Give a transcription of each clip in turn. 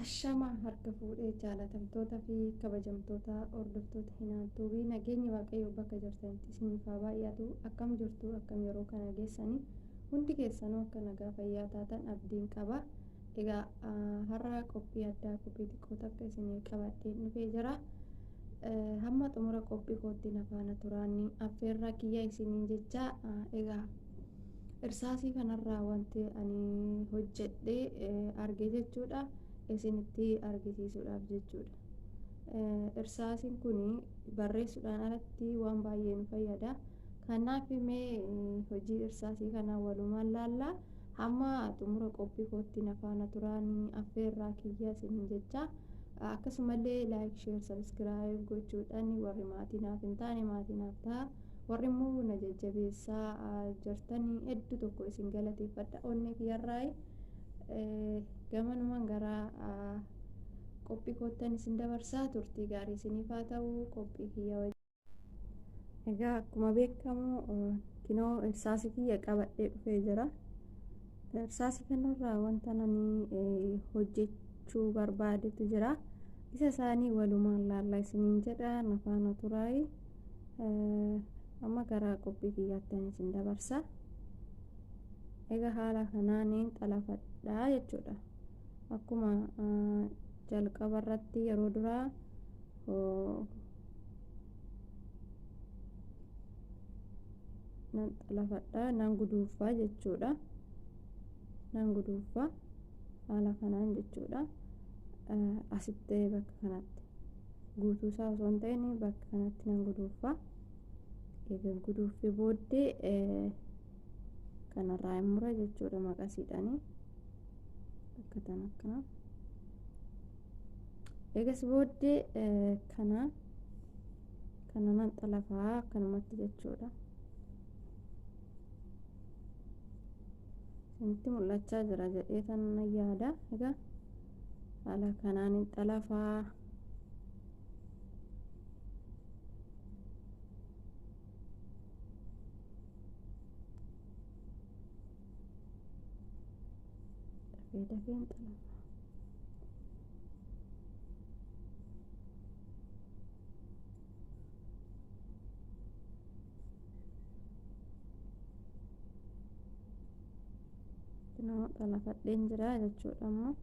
Ashama harka fuudhee jaalatamtoota fi kabajamtoota hordoftoota Hinaantuubii nageenyi Waaqayyoo bakka jirtanitti isiniif haa baay'atu. Akkam jirtu, akkam yeroo kana geessanii? Hundi keessanuu akka nagaa fayyaa taatan abdiin qaba. Egaa har'a qophii addaa, qophii xiqqoo takka isinii qabadhee dhufee jira. Hamma xumura qophii kootti na faana turaanii affeerraa kiyya isiniin jecha. Egaa irsaasii kanarraa wanti ani hojjedhee arge jechuudha, isinitti argisiisuudhaaf jechuudha. Irsaasiin kun barreessuudhaan alatti waan baay'ee nu fayyada. Kanaaf mee hojii irsaasii kana walumaan laallaa. Hamma xumura qophii kootti na faana turaanii affeerraa kiyya isiniin jecha. Akkasumallee like, share, subscribe gochuudhaan warri maatii naaf hin taane maatii naaf ta'a. Warri immoo na jajjabeessaa jirtanii hedduu tokko isin galateeffadha onnee kiyyarraayi. Gamanumaan gara qophii koottan isin dabarsaa, turtii gaarii isiniif haa ta'u qophii kiyya wajjin. Egaa akkuma beekamu kinoo irsaasii kiyya qabadhee dhufee jira. Irsaasii kanarraa wanta nani hojjechuu barbaadetu jira. Isa isaanii walumaan laalla isiniin jedha, na faana turaayi. Amma gara qophii kiyyaatti isin dabarsa. Egaa haala kanaan xalafadhaa jechuudha. Akkuma jalqaba irratti yeroo duraa nan xalafadhaa, nan guduunfaa jechuudha. Nan guduunfaa haala kanaan jechuudha. Asitti bakka kanatti guutuu isaa osoo hin ta'in bakka kanatti nan guduunfaa. Egaa guduunfee booddee kanarraa hin mura jechuudha maqasiidhaani. Bakka tan akkana. Eegas booddee kana kana nan xalafaa akkanumatti jechuudha. Isinitti mul'achaa jira jedhee tan yaada. Egaa haala kanaan hin xalafaa. Dafee dafee hin xalafaa. Kunoo xalafadheen jira jechuudha ammoo.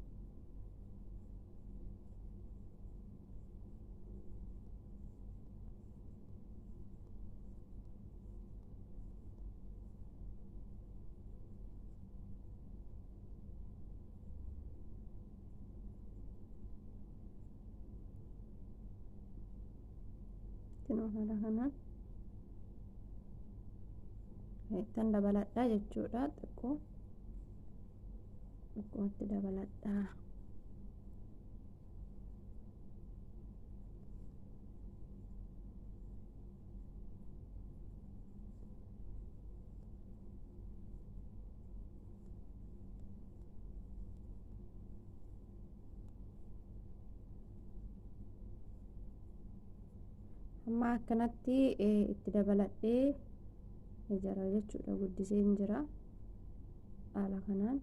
Kunoo haala kanaan ittan dabaladhaa jechuudha, xiqqoo xiqqootti dabaladhaa. Amma akkanatti itti dabaladhee jira jechuudha, guddiseen jira haala kanaan.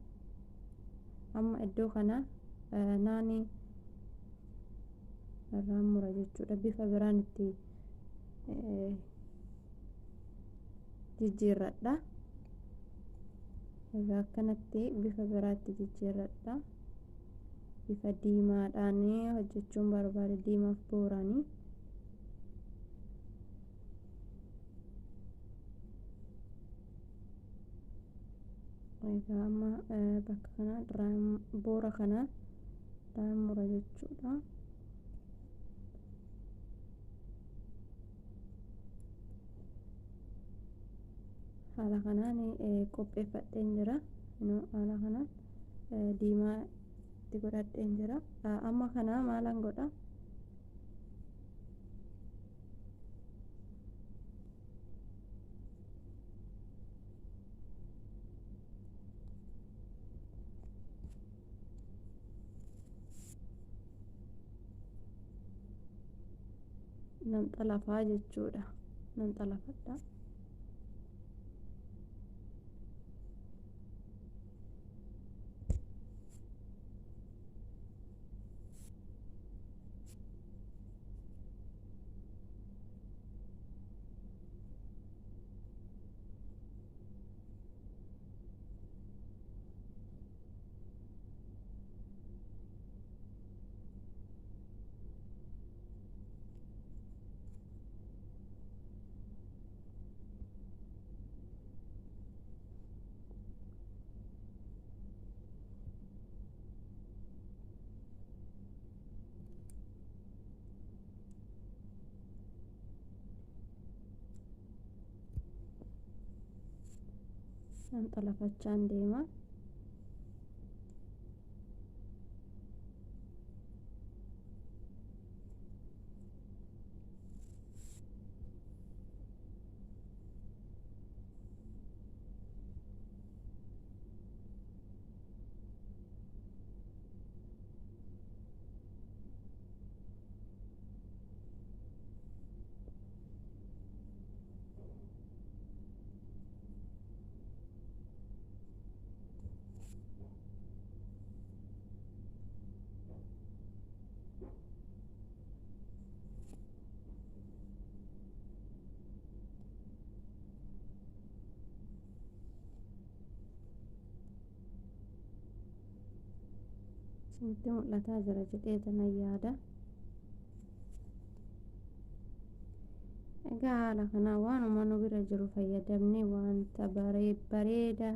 Amma iddoo kana naani irraan mura jechuudha, bifa biraan itti jijjiirradha. Egaa akkanatti bifa biraatti jijjiirradha. Bifa diimaadhaan hojjechuun barbaade, diimaaf booranii. Egaa amma bakka kana boora kana irraan mura jechuudha. Haala kanaan qopheeffadheen jira. Haala kanaan diimaa itti godhadheen jira. Amma kana maalan godha? Nan xalafaa jechuudha. Nan xalafadha. Nan xalafachaan deema. Isinitti mul'ataa jira jedhee tanan yaada. Egaa haala kanaan waanuma nu bira jiru fayyadamnee wanta bareeda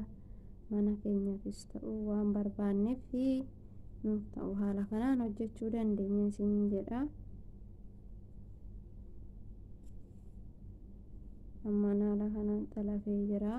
mana keenyaafis ta'u waan barbaanneef nuuf ta'u haala kanaan hojjechuu dandeenya isiniin jedha. Ammaan haala kanaan xalafee jira.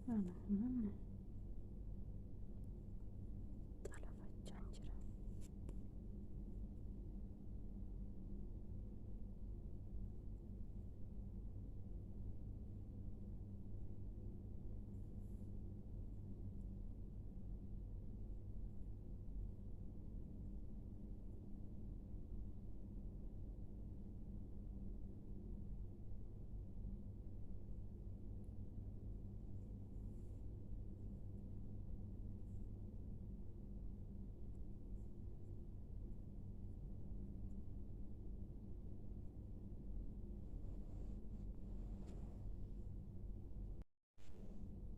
Haala kanaan xalafachaan jira.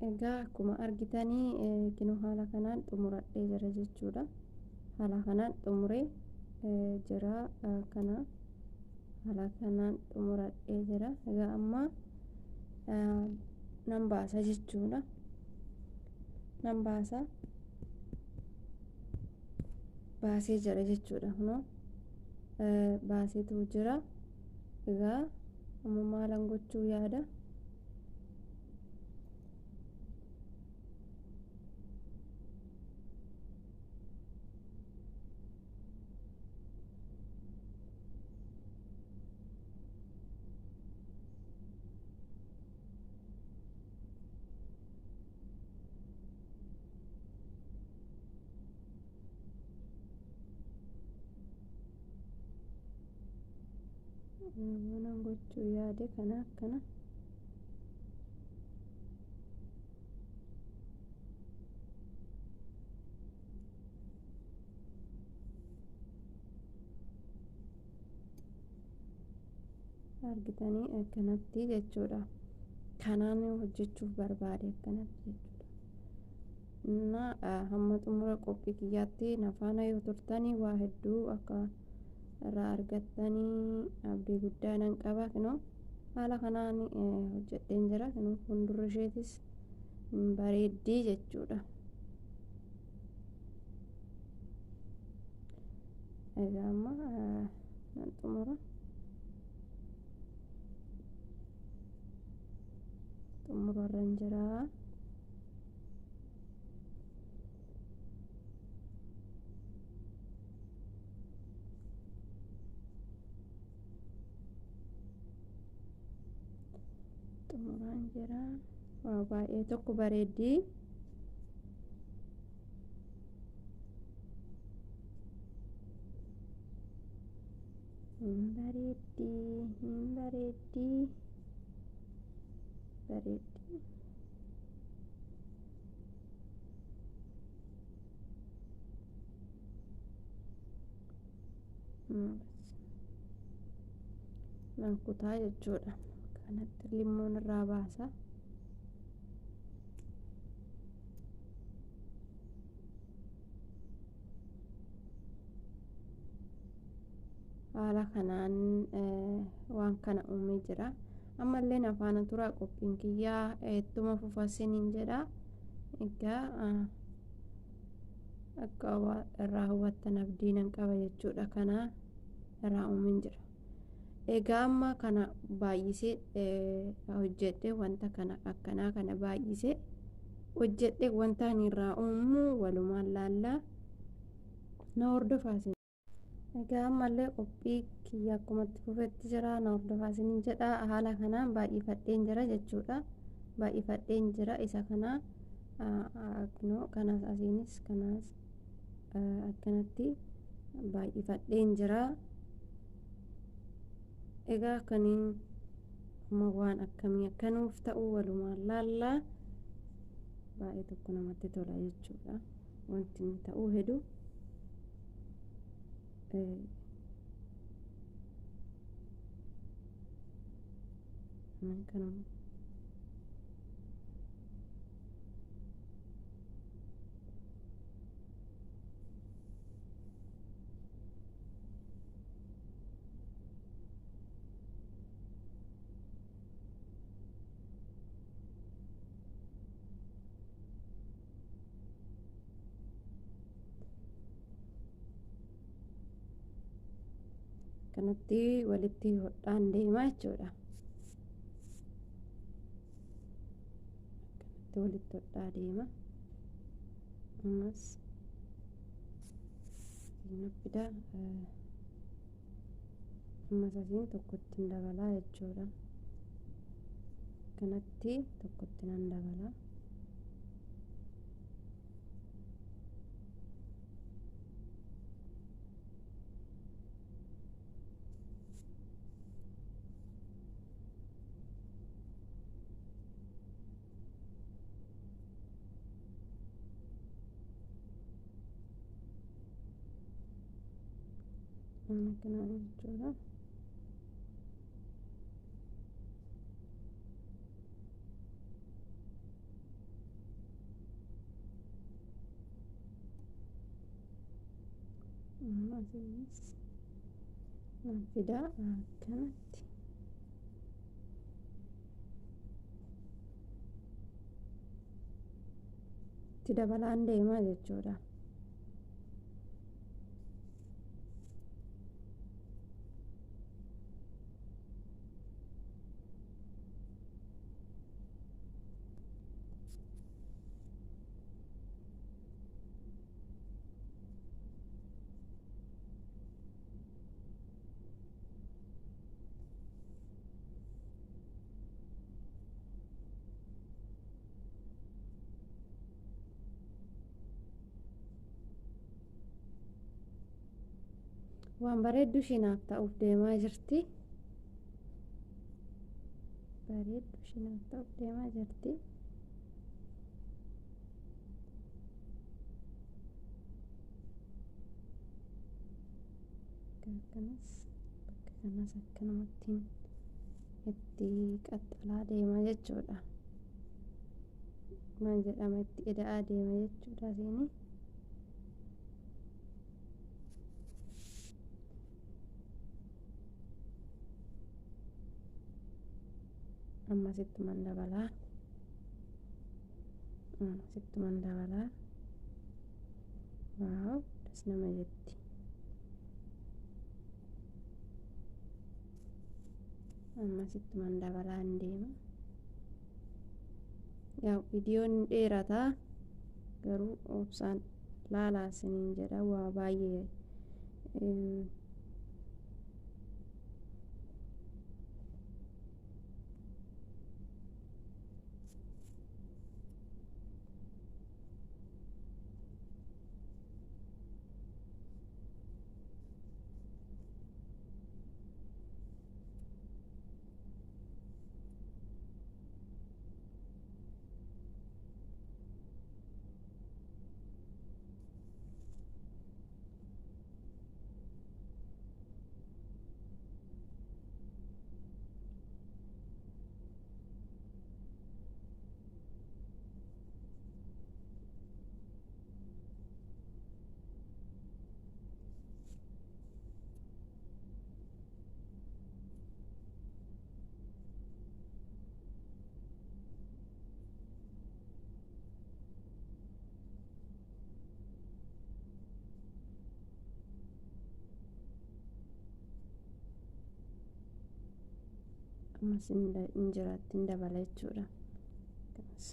Egaa akkuma argitanii kinoo haala kanaan xumuradhee jira jechuudha. Haala kanaan xumuree jira kana haala kanaan xumuradhee jira. Egaa amma nan baasa jechuudha. Nan baasa baasee jira jechuudha. Kunoo baaseetu jira. Egaa amma maalan gochuu yaada? Waanan gochuu yaade kana akkana. Argitanii akkanatti jechuudha. Kanaan hojjechuuf barbaade akkanatti jechuudha. Na hamma xumura qophii kiyyaatti na faana yoo turtanii waa hedduu akka irraa argattanii abdii guddaa nan qaba. Kunoo haala kanaan hojjedheen jira. Kunoo fuuldurri isheetis bareeddii jechuudha. Egaa amma nan xumura. Xumurarran jira. Xumuraan jira. Waa baay'ee tokko bareeddii. Hin bareeddii, hin bareeddii, bareeddii. Nan kutaa jechuudha. Kanatti limmoon irraa baasa. Haala kanaan waan kana uumee jira. Ammallee afaana turaa qophiin kiyyaa ittuma fufa isiniin jedha. Egaa akka irraa hubattan abdii nan qaba jechuudha. Kana irraa uumeen jira. Egaa amma kana baay'isee hojjedhe wanta kana akkanaa kana baay'isee hojjedhe wanta ani irraa uumu walumaan laallaa na hordofaa isin. Egaa ammallee qophii kiyya akkuma itti fufetti jira na hordofaa isiniin jedha. Haala kanaan baay'ifadheen jira jechuudha. Baay'ifadheen jira isa kana kanas asiinis kanas akkanatti baay'ifadheen jira. Egaa kaniin amma waan akkamii akkanuuf ta'u walumaan laallaa baay'ee tokko namatti tola jechuudha. Wanti inni ta'uu hedu kanuma. Kanatti walitti hodhaan deema jechuudha. Akkanatti walitti hodhaa deema. Ammas fida ammas asiin tokkotti dabalaa jechuudha. Kanatti tokkotti nan dabalaa. Akkanaa jechuudha. Asiinis nan fida akkanatti. Itti dabalaan deema jechuudha. Waan bareeddu shinaaf ta'uuf deemaa jirti. Bareeddu shinaaf ta'uuf deemaa jirti. Akkanas bakka kanas akkanumatti itti qaxxalaa deema jechuudha. Maal jedhama itti eda'aa deema jechuudha asiini. Amma sittuman dabalaa. Sittuman dabalaa. Waaw, das nama jetti. Amma sittuman dabalaa hin deema. Yaa viidiyoon dheerataa garuu obsaan laalaa isiniin jedha waa baay'ee Ammas hin jiraatti hin dabala jechuudha. Kanas.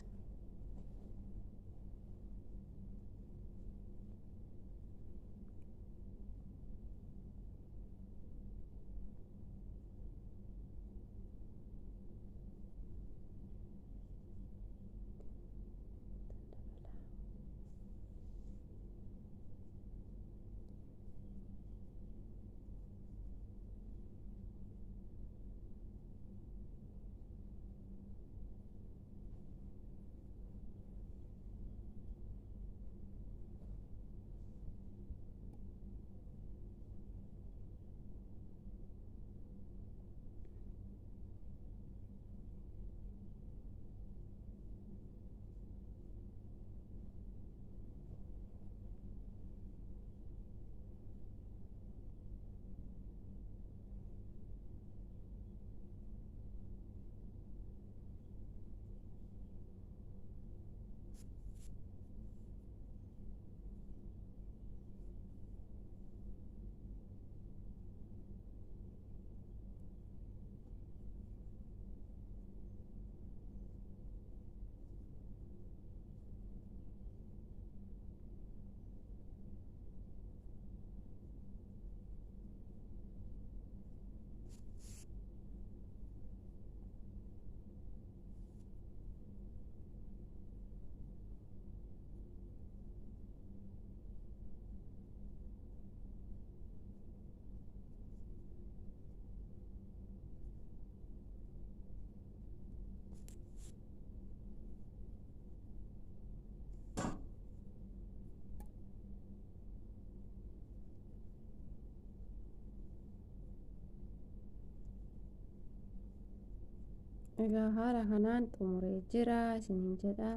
Egaa haala kanaan xumuree jira isiniin jedha.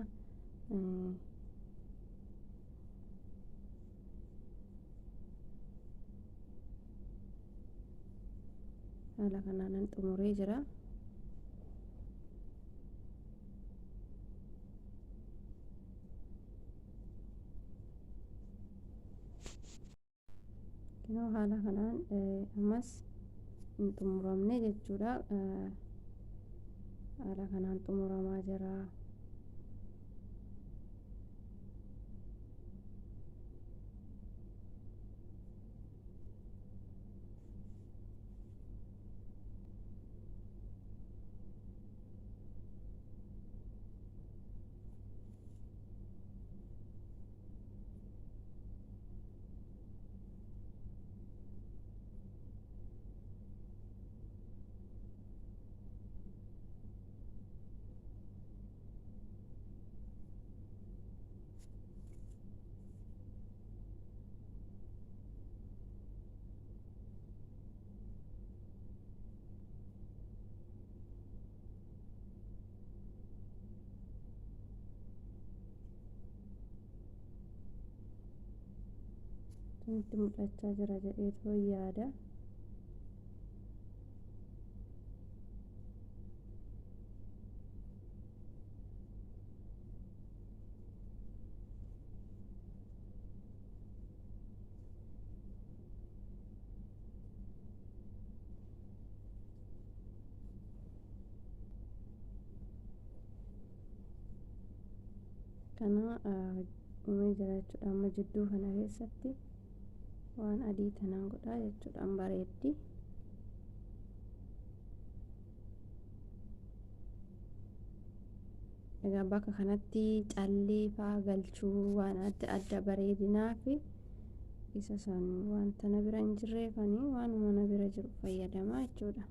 Haala kanaan xumuree jira. Kunoo haala kanaan ammas hin xumuramne jechuudha. Haala kanaan xumuramaa jira. Isinitti mul'achaa jira jedheetoo yaada. Kana uumee jira jechuudha. Amma jidduu kana keessatti waan adii tanaan godhaa jechuudha. Bareeddi. Egaa bakka kanatti callee fa'aa galchuu waan adda adda bareedinaa fi isa san wanta na bira hin jirreefanii waanuma na bira jiru fayyadamaa jechuudha.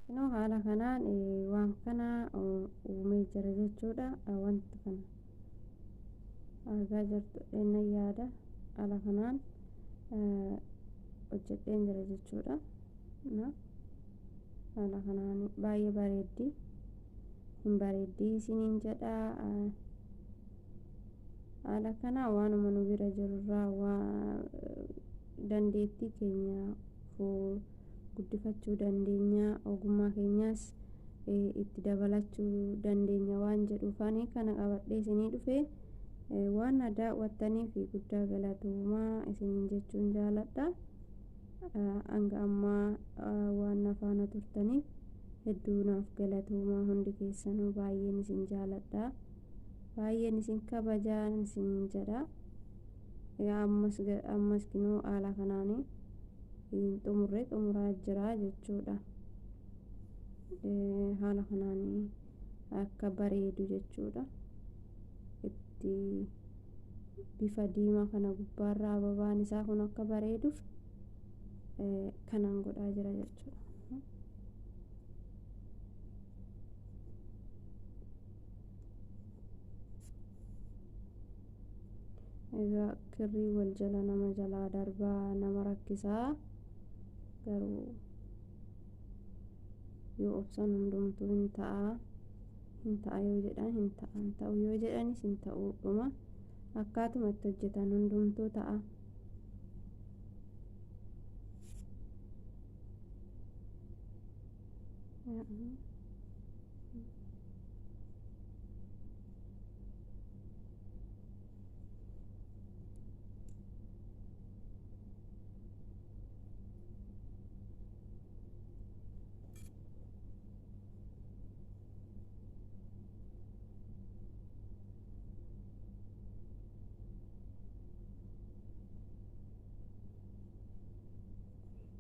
Kunoo haala kanaan waan kana uumee jira jechuudha. Wanta kana argaa jirtu dhenna yaada. Haala kanaan hojjedheen jira jechuudha. Haala kanaan baay'ee bareeddi. Hin bareeddi isiniin jedha. Haala kana waanuma nu bira jirurraa waa dandeettii keenya guddifachuu dandeenya, ogummaa keenyas itti dabalachuu dandeenya waan jedhuufani kana qabadhee isinii dhufe. Waan na daawwattaniif guddaa galatoomaa isiniin jechuun jaaladha. Hanga ammaa waan na faana turtaniif hedduu naaf galatoomaa. Hundi keessanuu baay'een isin jaaladha, baay'een isin kabajaan isiniin jedha. Ammas kinoo haala kanaan xumurree xumuraa jira jechuudha. Haala kanaan akka bareedu jechuudha. Itti bifa diimaa kana gubbaarraa ababaan isaa kun akka bareeduuf kanaan godhaa jira jechuudha. Egaa kirrii wal jala nama jalaa darbaa nama rakkisaa, garuu yoo obsan hundumtuu hin ta'a. Hin ta'a yoo jedhan hin ta'a, hin ta'u yoo jedhanis hin ta'uudhuma. Akkaatuma itti hojjetan hundumtuu ta'a.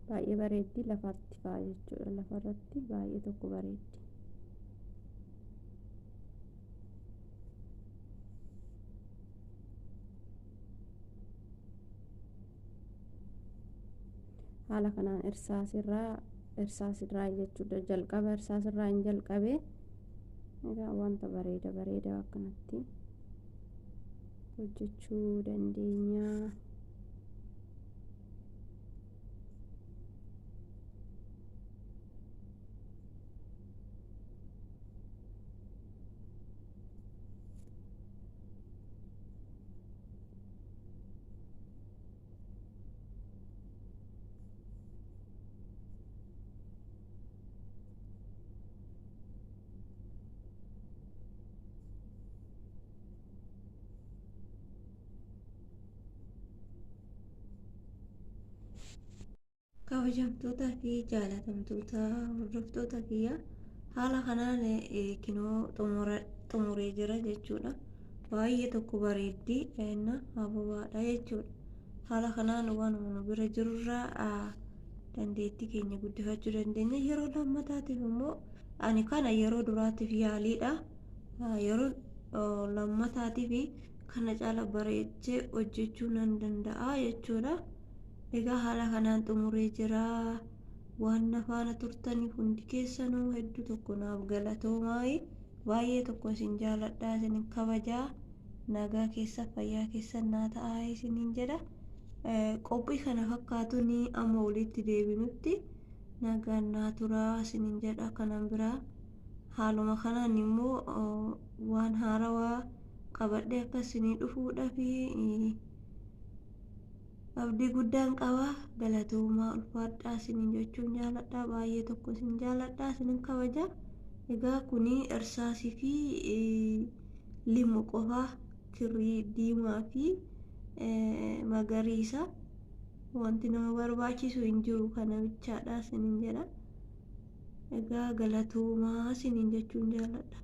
Baay'ee bareeddi lafatti fa'a jechuudha. Lafarratti baay'ee tokko bareeddi. Haala kanaan irsaasirraa jechuudha. Jalqaba irsaasirraa hin jalqabe. Egaa wanta bareeda bareeda akkanatti hojjechuu dandeenya. Kabajamtootaa fi jaalatamtoota hordoftoota kiyya, haala kanaan kinoo xumuree jira jechuudha. Baay'ee tokko bareeddi na ababaadha jechuudha. Haala kanaan waanuma nu bira jirurraa dandeettii keenya guddifachuu dandeenya. Yeroo lammataatiif immoo, ani kana yeroo duraatiif yaaliidha. Yeroo lammataatiif kana caala bareechee hojjechuu nan danda'a jechuudha. Egaa haala kanaan xumuree jira. Waan na faana turtaniif hundi keessanuu hedduu tokko naaf galatoomaa. Baay'ee tokko isin jaaladha, isin kabajaa. Nagaa keessa fayyaa keessa naa ta'aa isiniin jedha. Qophii kana fakkaatuun amma walitti deebinutti nagaan naa turaa isiniin jedha. Kanan biraa haaluma kanaan immoo waan haarawaa qabadhee akka isinii dhufuudhaaf abdii guddaan qaba. Galatoomaa, ulfaadhaa isiniin jechuun jaaladha. Baay'ee tokko isin jaaladha, isinin kabaja. Egaa kuni irsaasii fi limu qofaa, kirrii diimaa fi magariisa, wanti nama barbaachisu hin jiru, kana bichaadha isiniin jedha. Egaa galatoomaa isiniin jechuun jaaladha.